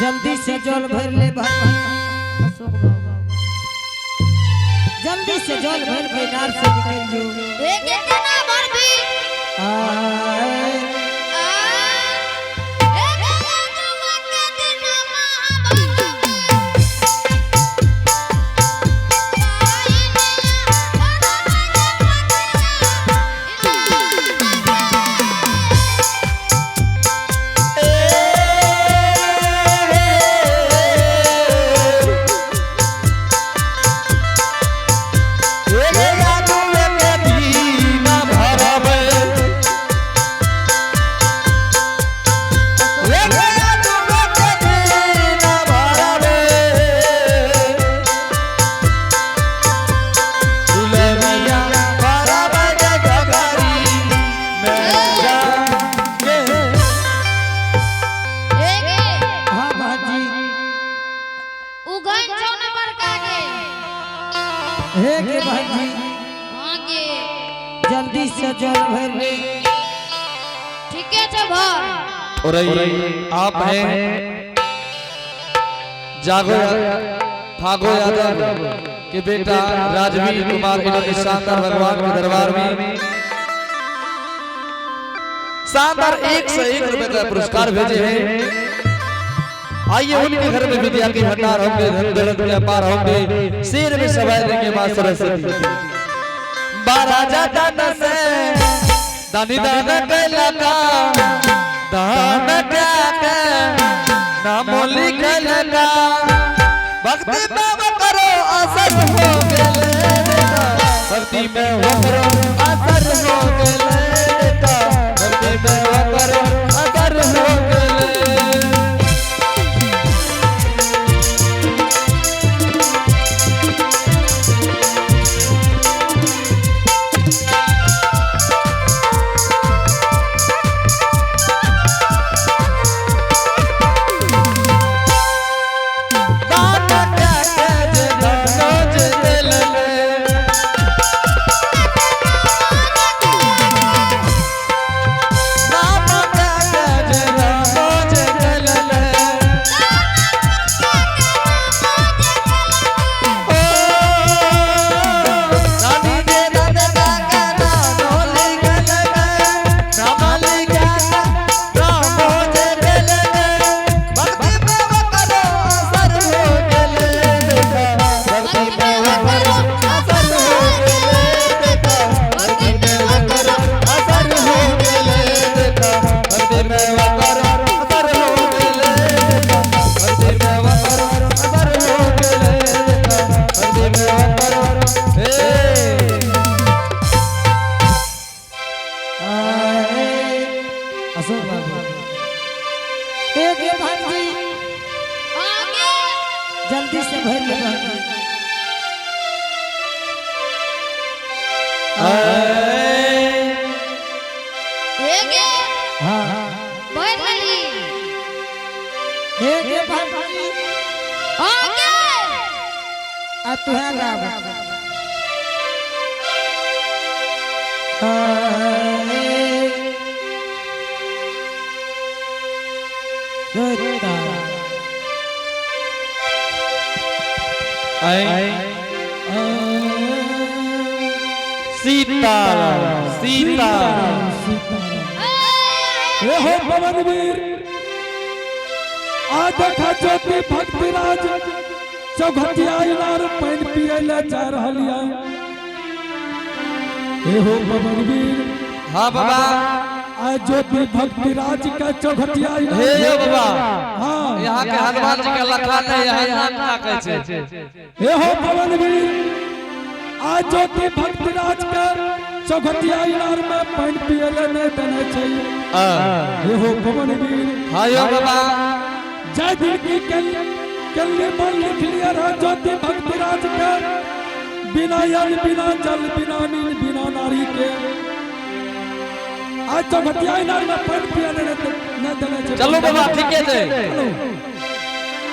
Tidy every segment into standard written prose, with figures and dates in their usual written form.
जल्दी से जल भर ले भाई। अशोक बाबा। जल्दी से जल भर के इनार से निकल जो। एक एक ना भर भी। आए। आ एक आगुआ के दिन एक हाँ भाजी। उगन छौ न बड़का के। हे के भाजी। हाँ के। जल्दी से जल भर ले। ठीके छौ भर। और आप हैं जागो फागो यादव के बेटा राजवीर कुमार, इन्होंने शानदार भगवान के दरबार में शानदार 101 रुपए का पुरस्कार भेजे हैं। आइए उनके घर में विद्या के भंडार होंगे, धन दौलत के अपार होंगे, शेर में सवाई देंगे मां सरस्वती। बारा जाता से दानी दान कैला का दान क्या के नाम लिखल का भक्ति में करो असर हो गेले, भक्ति में हो करो असर हो गेले, भक्ति में हो करो असर हो गेले। दान क्या के जे धन जे दिल ले। नाम क्या के जे धन जे दिल ले। ओ रानी जे दान का नाम लिखल ले, नाम लिखा राम जे दिल ले। भक्ति में वो करो असर हो गेले, भक्ति में वो करो असर हो गेले, भक्ति में वो करो असर हो गेले, भक्ति में वो करो असर हो गेले, भक्ति में वो करो असर हो गेले, भक्ति में वो करो। हे आए। अशोक बाबू। एक ये भाजी। हाँ के। जल्दी से भर ले भाजी। एक हाँ। भर लेली। एक ये भाजी। हाँ के। आ तुहे गाब। सीता सीता। ए हो पवनवीर, आ देखा ज्योति भक्तिराज चौघटिया इनार पानि पिए ले जा रहल या। ए हो पवनवीर। हाँ बाबा। आ ज्योति भक्तिराज के चौघटिया इनार। हे यो बाबा। हाँ। यहाँ के हनुमान जी के लखा नहीं, यहाँ नाम ना कहै छै। ए हो पवनवीर, आ ज्योति भक्तिराज के चौघटिया इनार में पानि पिए ले नहीं देने छै। ए हो पवनवीर। हाँ यो बाबा। जय दिल की कल्ली मन लिख लिया रहा ज्योति भक्तिराज के, बिना यल बिना जल बिना नील बिना नारी के आज चौघटिया इनार में पानि पिए ले नहीं देने छै। चलो बाबा, ठीके छै। चलो।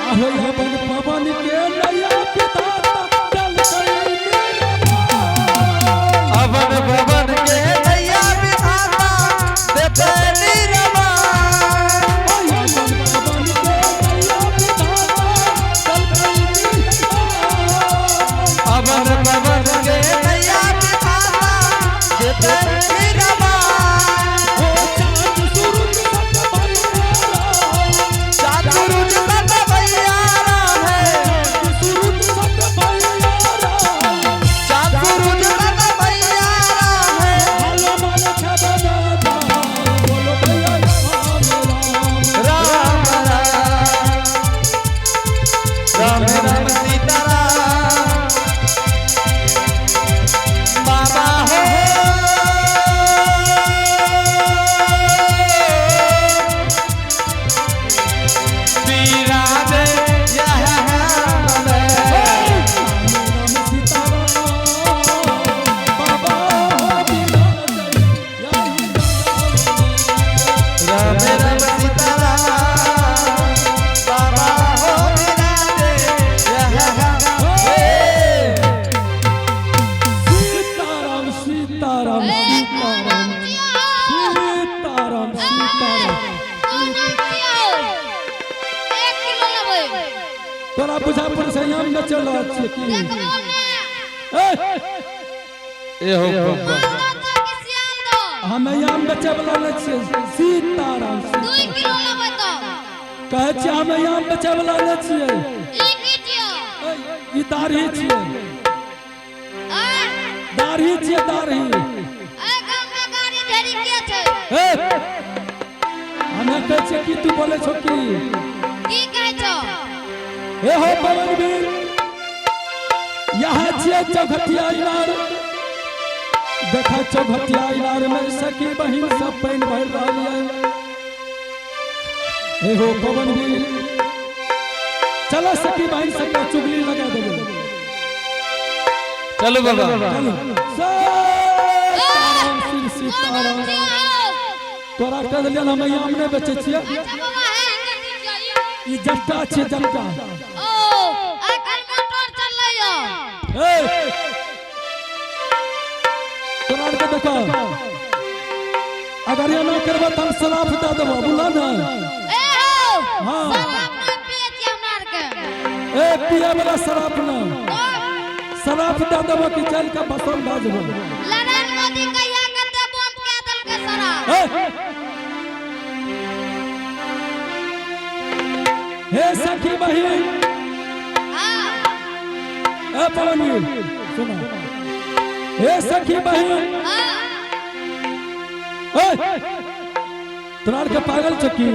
आहो हवन पवन के नया पिता चल गई निरमान। अवन भवन के नैया विधाता देते निरमा। ओय हवन पवन के नैया। तोरा बुझा पड़ै छै आम बेचै लए छियै की? देखबो ने। ए, ए हो बाबा। मालदह छौ कि सियालदह? हमे आम बेचै वाला नहि छियै। सीताराम 2 किलो लेबै तऽ। कहै छियै हमे आम बेचै वाला नहि छियै। ई की छियौ? ए, ई दाढ़ी छियै। आँय? दाढ़ी छियै दाढ़ी। एहि गाममे गाड़ी ढेरी के छै? ए, हमे कहै छियै की तू बोलै छौ की? की कहै छौ? हे हो पवन वीर, यहाँ छियै चौखटिया इनार। देखा चौखटिया इनार में सखी बहिन सब पानि भरि रहल ये। हे हो पवन वीर, चलो सखी बहिन सबके चुगली लगा देबै। चलू बाबा। चलो। सीताराम श्री कोन सीताराम। आम छियौ हौ? तोरा कह देलियन हम आम नहि बेचै छियै। अच्छा बाबा, हे ई कथी छियौ? ई जट्टा छियै जट्टा। ओ, एखन मोटर चललै यौ। ए, तोरा आरके देखो, अगर एना करबो तऽ हम शराब दऽ देबो, बुझल ने? ए हौ, हाँ। शराब नहि पियै छियै हमरा आरके। ए, पिए वाला शराब न। तब शराब दऽ देबो कि चल के बसन भऽ जेबो। नरेंद्र मोदी कहिया कते बंद कए देलकै शराब। ए, हे सखी बहिन। हाँ। ए पवनी सुनो, हे सखी बहिन। हाँ। ए, तोरा आरके पागल छौ की?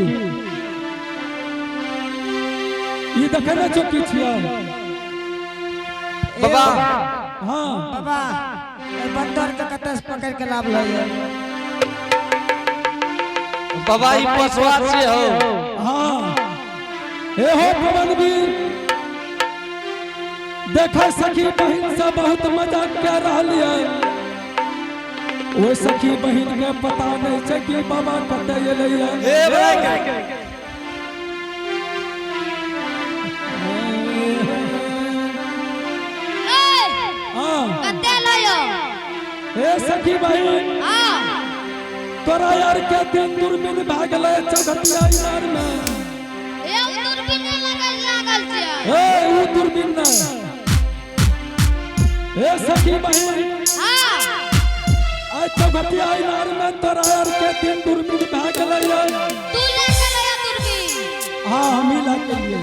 ई देखै नहि छौ की छियै? बाबा। हाँ। बाबा, ए बंदर के कतऽ से पकड़ के लाबल ये? बाबा, ई पशुआ छियै हो। हाँ, हे हो पवन वीर, देखा सखी बहिन से बहुत मजाक कर रहल है। ओहि सखी बहिन के पता नहीं छै कि बाबा कतऽ एलै है। ए भाई। ए, हाँ। कते लयौ? हे सखी बहिन। हाँ। तोरा यार के दिन दूरबीन भए गेलै चौखटिया इनार में। ए, उ दूरबीन नहि लागल लागल छियै। हे, ऊ दूरबीन नहि। हे सखी बहिन। हाँ। आइ चौखटिया इनार में तोरा यार के दिन दूरबीन भए गेलै। तू ले के लया दूरबीन। हाँ, हम ही ला के लिए।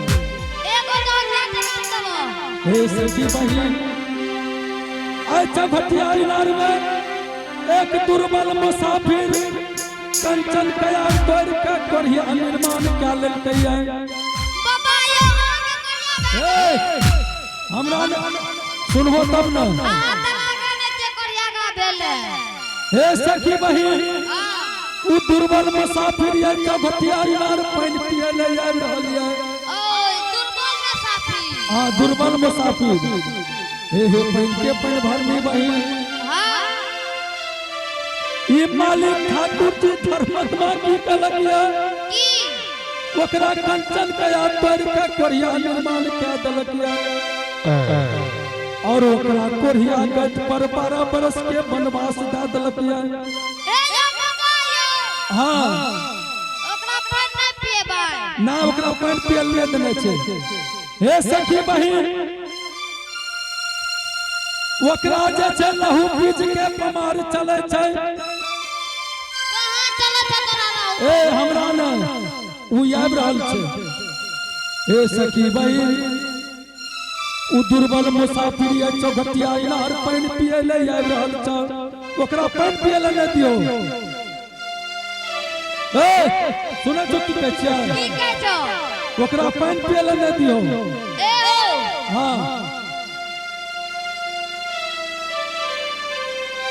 एगो दो टका देबो। हे सखी बहिन, आइ चौखटिया इनार में एक दुर्बल मुसाफिर कंचन कया तोड़ के कोढ़िया निर्माण कए लेलकै। बाबा यौ, अहाँके कोढ़िया भए हे, हमरा सुनबो तब ने। अहाँ तऽ लागै नहि छै कोढ़िया का भेलै। हे सखी बहिन। हाँ। उ दुर्बल मुसाफिर ये चौखटिया इनार पानि पिए ले आबि रहल ये। ओय, दुर्बल मुसाफिर। हाँ, दुर्बल मुसाफिर। हे हे, पानि के पानि भरनी बहिन। हाँ। ई मालिक ठाकुर जी धर्मात्मा की कहलक ये? की? ओकरा कंचन कया तोड़ के कोढ़िया निर्माण कए देलक ये और ओकरा कोढ़िया गज पर 12 बरस के वनवास दए देलक ये। ए यौ बाबा यौ। हाँ। ओकरा पानि नहि पिएबै? ना, ओकरा पानि पियल नहि देने छै। हे सखी बहिन, ओकरा जे छै लहू पीज के पमार चलै छै। कहाँ चलै छै तोरा लहू? ए, हमरा ने, उ आबि रहल छै। हे सखी बहिन, उ दुर्बल मुसाफिर ये चौखटिया इनार पानि पिए ले आबि रहल छै। ओकरा पानि पिए ले नहि दियौ। ए, सुनै छौ की कहै छियै? की कहै छौ? ओकरा पानि पिए ले नहि दियौ। ए हो। हाँ,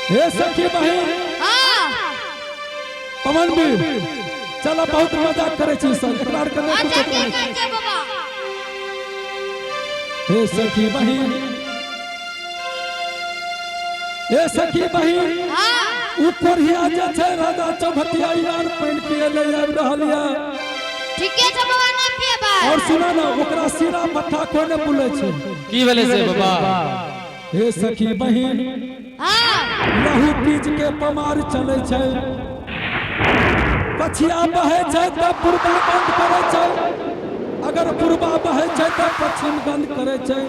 हे सखी बहिन। हाँ। पवन वीर, चल, बहुत मजाक करै छी सर, एकरा आरके नहि अच्छा। कुछो की करै। कहै छै बाबा? हे सखी बहिन, हे सखी बहिन। हाँ। उ कोढ़िया जे छै राजा चौखटिया इनार पानि पिए ले आबि रहल ये। ठीके छै बाबा, नहि पिएबै। और सुना ने, ओकरा सिरा मत्था कोइ नहि बुलै छै। की भेलै से बाबा? हे सखी बहिन। हाँ। लहू पीज के पमार चलै छै, पछिया बहै छै तऽ पुरबा बंद करै छै। अगर अगर पूर्वा बहै छै तऽ पश्चिम गंध करै छै,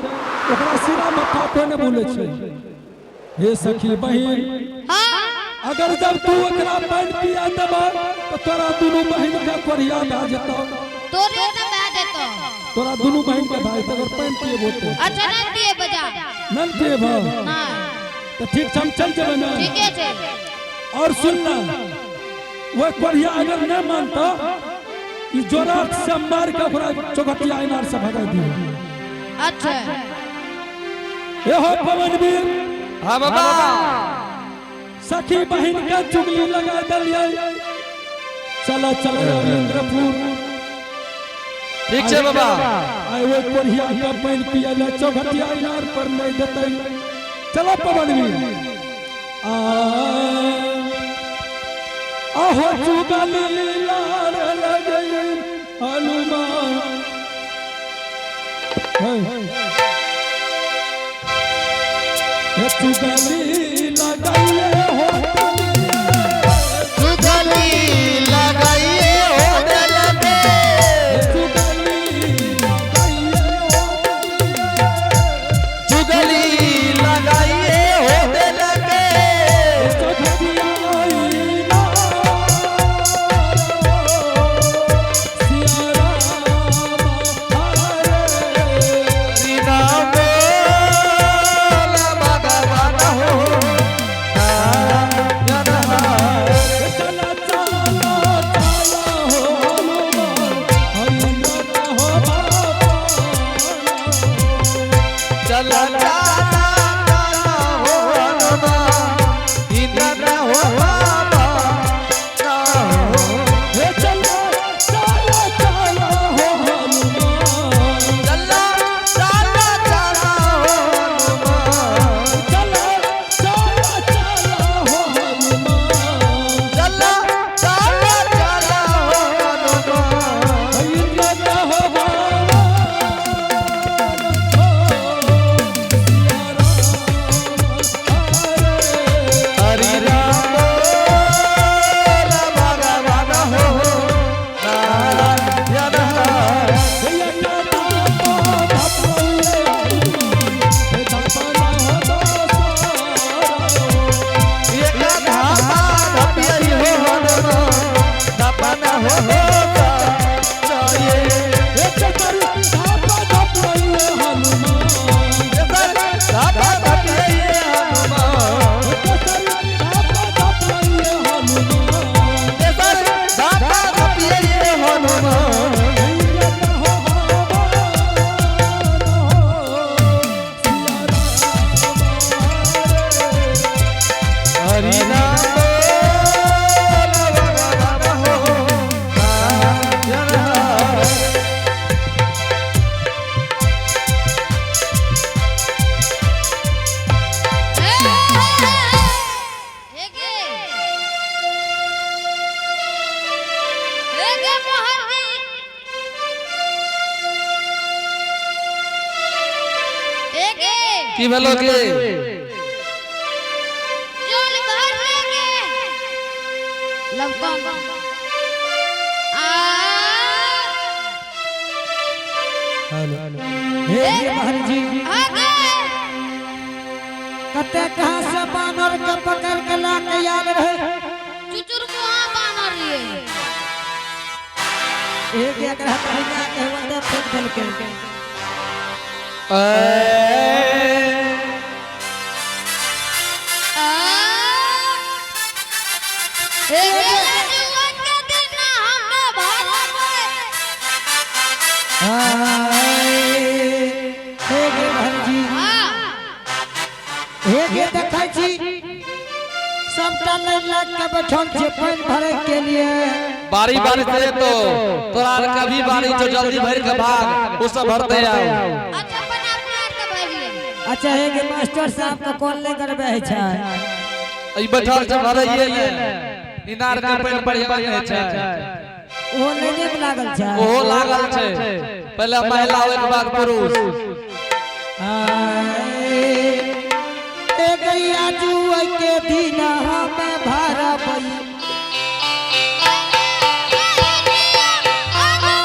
ओकरा सिरा माथा पे नहि बोलै छै। हे सखी बहिन, हाँ। अगर जब तू ओकरा पानि पिया देबह तऽ तोरा दुनू बहिन के कोढ़िया भए जेतौ। तोरे तो भए जेतो। तोरा दुनू बहिन के भाई अगर पानि पिएबो तो। अच्छा नहीं पिए बजा। नहीं पिएबो नहीं। तो ठीक छै, हम चल जेबै ना। ठीके छै। और सुन ना, वह कोढ़िया अगर नहीं मानता ई जोरा से मार के ओकरा चौखटिया इनार से भगा दियो। अच्छा। ए हो पवनवीर। हाँ बाबा। सखी बहिन के चुगली लगा दिलियै। चलो चलो इंद्रपुर। ठीक छै बाबा। आइ ओहि कोढ़िया के पानि पियै ले चौखटिया इनार पर नहीं देतै। चलो पवनवीर। आ आहो चुगली लार लगई हनुमान। हे चुगली लगाइए हो चुगली लगाइए हो दिल में। चुगली लगाइए हो चुगली लगाइए हो दिल में। चौखटिया इनार सिया राम हरे। हरि नाम बोल भगवान हो नारायण हरे। चला चला चला हो हनुमान हरि हो बाबा। चला चला चला हो हनुमान इंद्र हो बाबा ना हो। हे चला चला चला हो हनुमान। चला चला चला हो हनुमान। चला चला चला हो हनुमान। चला चला चला हो हनुमान। इंद्र हो बाबा। सिया राम हरे। हरि राम बोल भगवान हो नारायण हरे। एक धामा धपियई हो हनुमान दपन हो चाहिए। धापा धपियई हनुमान। धापा धपियई हनुमान। हरि नाम बोल भगवान हो नारायण हरे। एगे मोहन जी। एगे की भेलो के जल भर लेगे लवकम आ हे जी आगे कते कहाँ से बानर के पकड़ के ला के आयल रहे। चुचुर मुहा बानर लिए। एक एकरा पहिना के ओते फेंक देलकै। आ एगे जुवन के दिन हमें भरबे। हे गे भरजी। हाँ। हे गे देखै छी सबटा लाइन लाग के बैठल छै पानि भरे के लिए। बारी बारी से तो तोरा आर कभी बारी जो जल्दी भर के भाग वो सब भरते आओ। अच्छा अपन अपना आर के भर ले। अच्छा हे गे मास्टर साहब के कॉल नहीं करबे है छै। ई बैठल छै भरैये ने इनार के पानि बढ़िया नहीं छै। ओ लाइने में लागल छै। ओहो लागल छै, पहले महिला ओहिके बाद पुरुष। ए गैया जुआ के दिन हमें भरबई। आगे।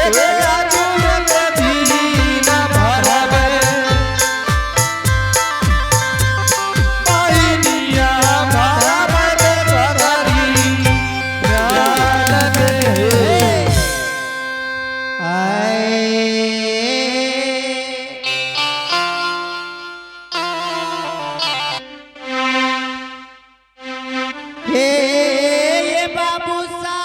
एक आजू एक दिन भरबे बहिनिया भरबे घघरी ज्ञान दे। हे ये बाबू सा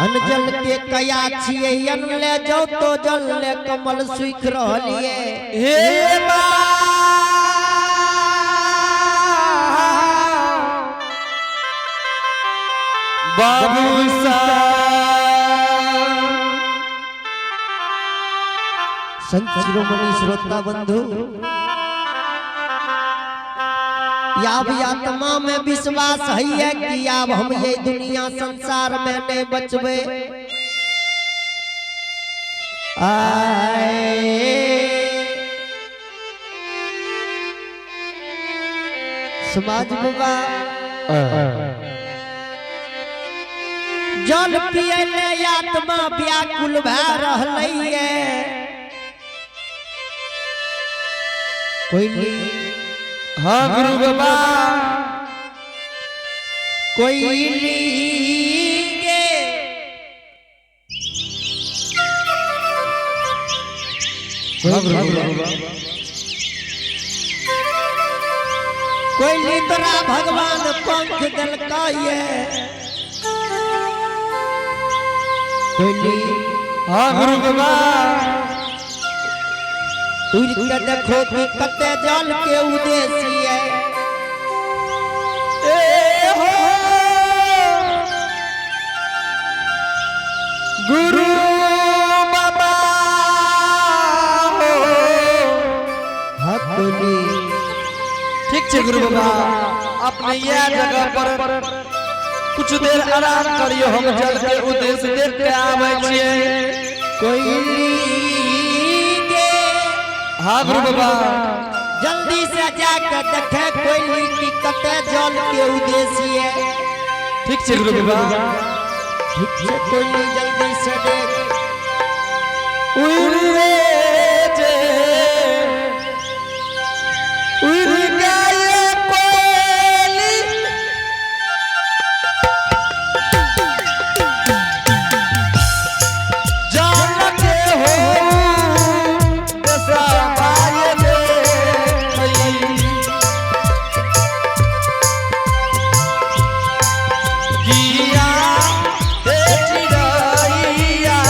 अनजल के कया छियै अन ले जाओ तो जल ले कमल सुख रहलिए। हे बाबू संत शिरोमणि श्रोता बंधु, याब आत्मा में विश्वास है कि आब हम ये दुनिया संसार में नहीं बचबे। आए समाज बाबा जल पिए ले आत्मा व्याकुल भए रहलै। कोई नहीं। हाँ गुरु बाबा। कोई नहीं गे। हाँ गुरु बाबा। कोई नहीं तोरा भगवान पंख दिलका ये। कोई नहीं। हाँ गुरु बाबा। उड़ के देखो कि कते जल के उद्देश्य है। ए हो गुरु बाबा हो। हाँ कोई। ठीक छे गुरु बाबा, अपने यह जगह पर कुछ देर आराम करियो, हम जल के उद्देश्य देख के आवे छिए। कोई गे। हाँ गुरु बाबा। जल्दी से जाके देखे कोई की कते जल के उद्देश्य है। ठीक छे गुरु बाबा। ठीक से कोई जल्दी से देख। उड़ रे जे उड़ गए कोली जान के हो दशा पाए रे। किया हे चिड़ैया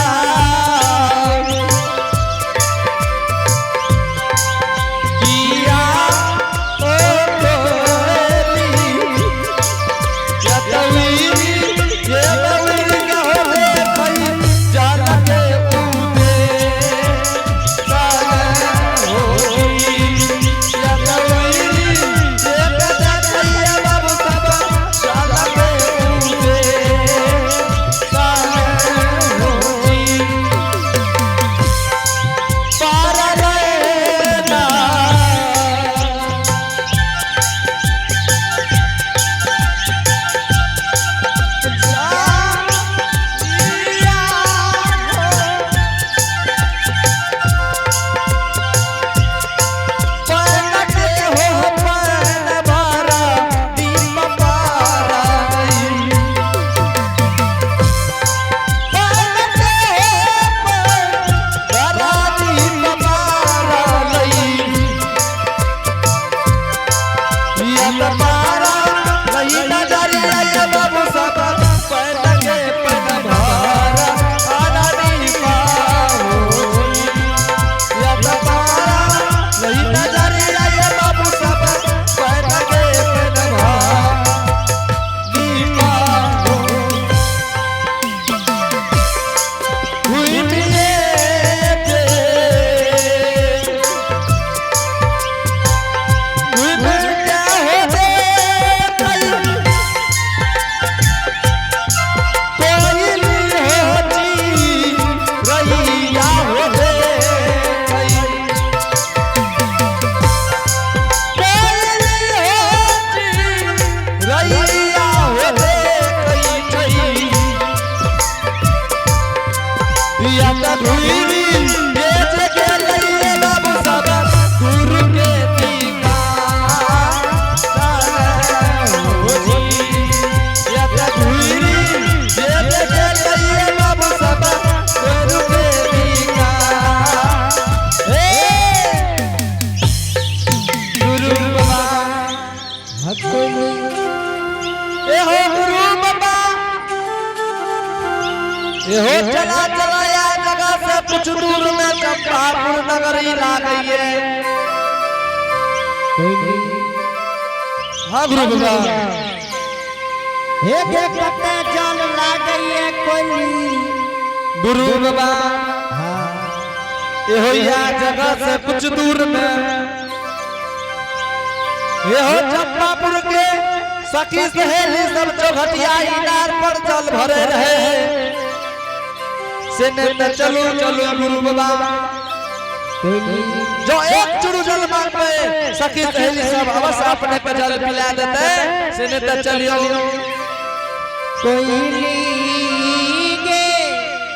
किया ओ कोली यतवी ये बउल गहो भई जान के उदे सागर होई। यतवी ये देखैया बाबू सब जान के उदे सागर होई। पार रहना ए हो गुरु बाबा, ए हो चला चला या जगह से कुछ दूर में चंपापुर नगरी ला गई है। हाँ गुरु बाबा। हे गे कते जल लागैये कोइली। गुरु बाबा, ए हो या जगह से कुछ दूर में ये हो चंपापुर के सखी सहेली सब चौघटिया इनार पर जल भरे रहे हैं। से ने चलो चलो गुरु बाबा, जो एक चुरू जल मांगते सखी सहेली सब अवश्य अपने पे जल पिला देते। से ने चलियो कोइली गे।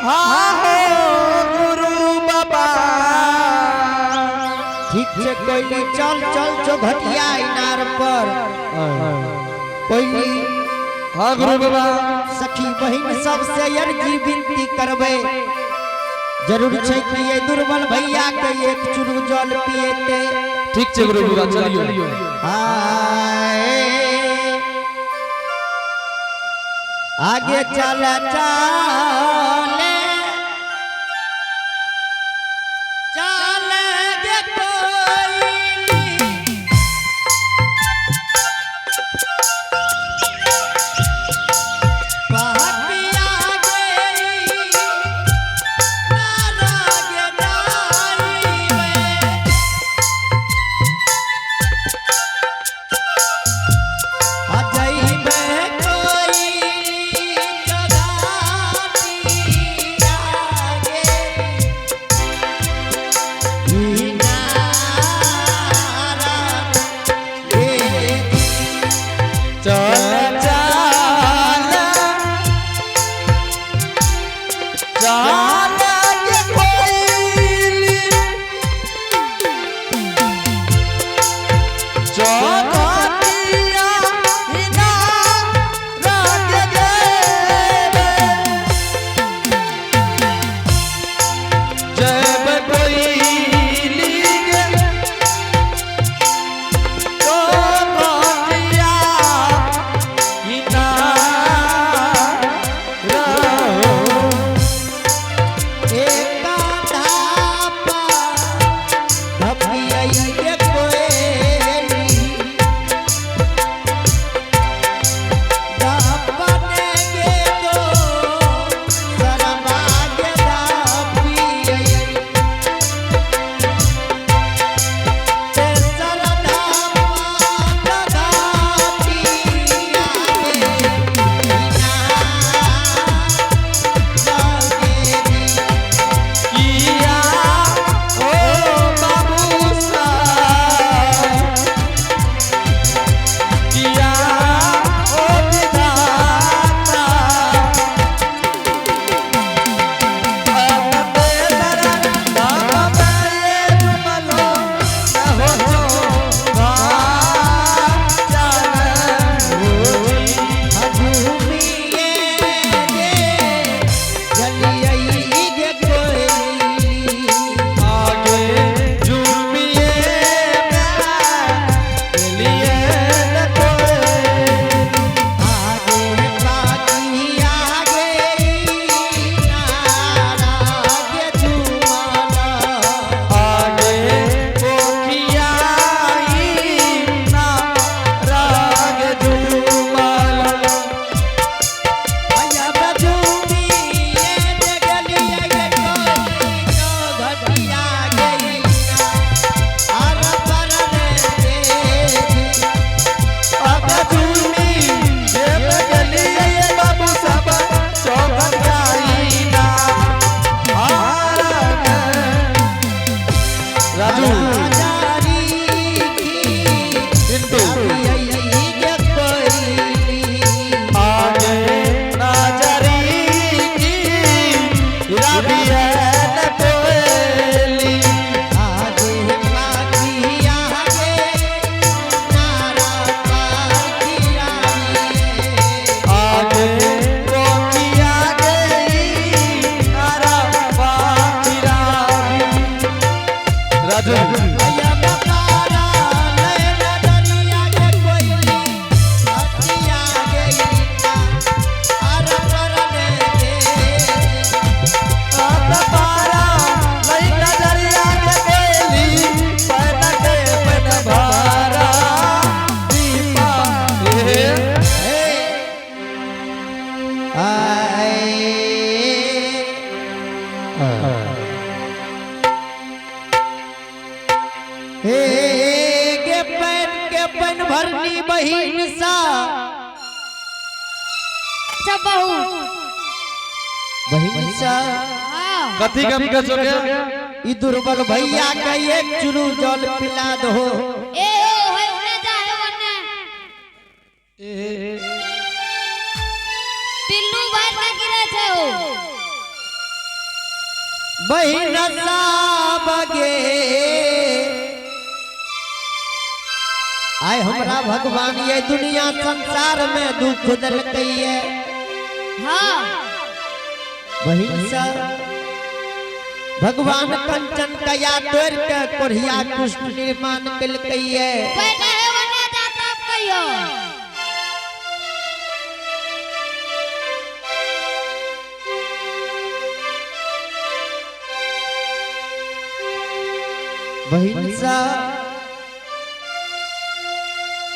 हाँ हो गुरु बाबा। ठीक छै कोइली, चल चल चौघटिया इनार पर कोइली। हाँ गुरु बाबा। सखी बहिन सबसे अर्जी विनती करबै, जरूर छै कि ये दुर्बल भैया के एक चुरू जल पिएते। ठीक छै गुरु बाबा, चलियो। आए आगे चल चले चल गे कोइली। पहटिया गई, नाराज जाइबे। अजइबे कोइली जगाती। के पानि भरनी बहिन सा। अच्छा बहू। बहिन सा। हाँ। कथी गम के चोके? ई दुर्बल भैया के एक चुरू जल पिला दो। ए ओ है ओने जा है ओने। पिल्लू भर के गिरे छै ओ। बहिन साब गे, आय हमरा भगवान ये दुनिया संसार में दुख देलकै ये। हाँ। बहिन सा, भगवान कंचन कया तोड़ के कोढ़िया कुष्ठ निर्माण केलकै ये। पहिने है ओने जा तब कहियो। बहिन सा।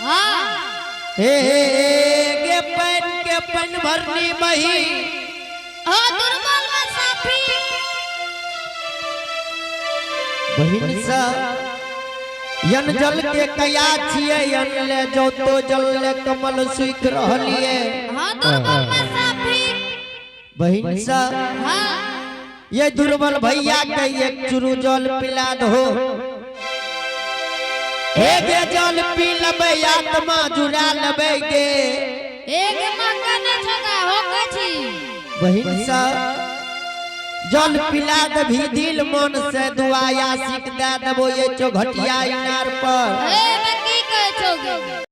हाँ। हे गे पानि के पानि भरनी बहिन। हाँ दुर्बल में साफी। बहिन सा, यन जल के कया छियै, यन ले जो तो जल ले कमल सुख रहलिए। हाँ दुर्बल में साफी। बहिन सा। हाँ। ये दुर्बल भैया के एक चुरू जल पिला दो। हे गे जल पी लेबै आत्मा जुड़ा लेबै गे। एक मक्का न छगा हो कछि। बहिन सा, जल पिला देभी दिल मन से दुआ आशिक दे देबो ये चौघटिया इनार पर। ए में की कहै छौ गे?